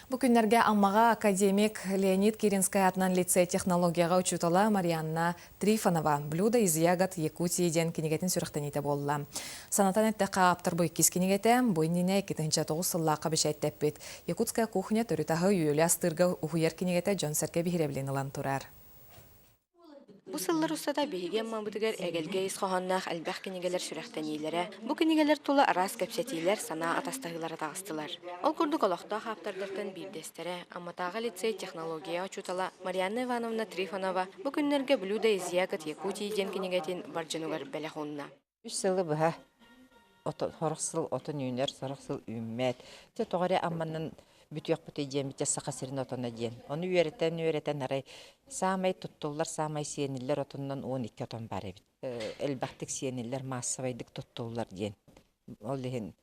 Бу күннэргэ Аммаҕа академик Леонид Киринскай аатынан лицей технологияҕа учуутала Марианна Трифонова «Блюдо из ягод Якутии» диэн кинигэтин сүрэхтэниитэ буолла. Санатан эттэххэ, ааптар бу иккис кинигэтэ бу иннинэ 2009 сыллаахха бэчээттэппит «Якутская кухня төрүт аһы үөлэ астыырга уһуйар кинигэтэ дьон-сэргэ биһирэбилин ылан турар. Бу сыллар устата биһиги Аммабытыгар эгэлгэ ис хоһоонноох элбэх кинигэлэр сүрэхтэниилэрэ, бу кинигэлэр тула араас кэпсэтиилэр, санаа атастаһыылара таҕыстылар. Ол курдук олохтоох ааптардартан биирдэстэрэ, Амматааҕы лицей технология учуутала Марианна Ивановна Трифонова бу күннэргэ «Блюдо из ягод Якутии» диэн кинигэтин бар дьонугар бэлэх уунна. Үс сылы быһа сорох сыл отон үүнэр, сорох сыл үүммэт. Дьэ тоҕо эрэ Амманан бүтүөхпүтүй диэммитэ Саха сирин отоно диэн. Ону үөрэтэн-үөрэтэн арай саамай туттуллар, саамай сиэниллэр отонунан 12 отон баар эбит. Элбэхтик сиэниллэр, маассабайдык туттуллар диэн. Ол иһин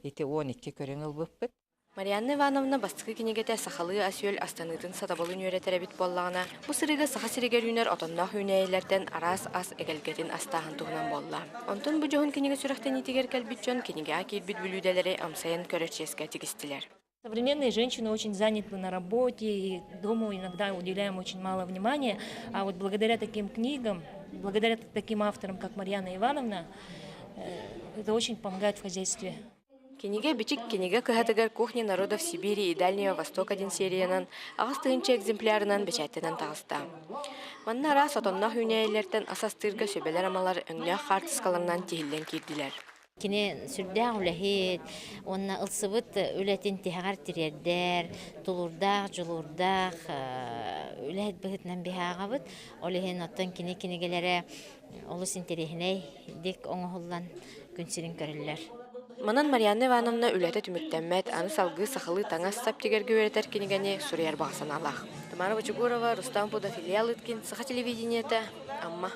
ити 12 көрүҥ ылбыппыт. Марианна Ивановна бастакы кинигэтэ сахалыы ас-үөл астаныытын сатабылын үөрэтэр эбит буоллаҕына, бу сырыыга Саха сиригэр үүнэр отонноох үүнээйилэртэн араас ас эгэлгэтин астааһын туһунан буолла. Онтон бу дьоһун кинигэ сүрэхтэниитигэр кэлбит дьон кинигэҕэ киирбит бүлүүдэлэри амсайан көрөр чиэскэ тигистилэр. Современные женщины очень заняты на работе и дому иногда уделяем очень мало внимания. А вот благодаря таким книгам, благодаря таким авторам, как Марьяна Ивановна, это очень помогает в хозяйстве. Кинигэ Бичик кинигэ кыһатыгар «Кухня народов Сибири и Дальнего Востока» диэн сериянан 8000 экземплярынан бэчээттэнэн таҕыста. Манна араас отонноох үүнээйилэртэн ас астыырга сүбэлэр-амалар өҥнөөх хаартыскаларынан тиһиллэн киирдилэр. Кини сүрдээх үлэһит уонна ылсыбыт үлэтин тиһэҕэр тириэрдэр, тулуурдаах, дьулуурдаах үлэһит быһыытынан биһааҕабыт. Ол иһин оттон кини кинигэлэрэ олус интэриэһинэйдик оҥоһуллан күн сирин көрөллөр. Манан Марианна Ивановна үлэтэ түмүктэммэт, аны салгыы сахалыы таҥас-сап тигэргэ үөрэтэр кинигэни суруйар баҕа санаалаах. Тамара Бочугурова, Рустам Пудов, Илья Лыткин, Саха телевидениета, Амма.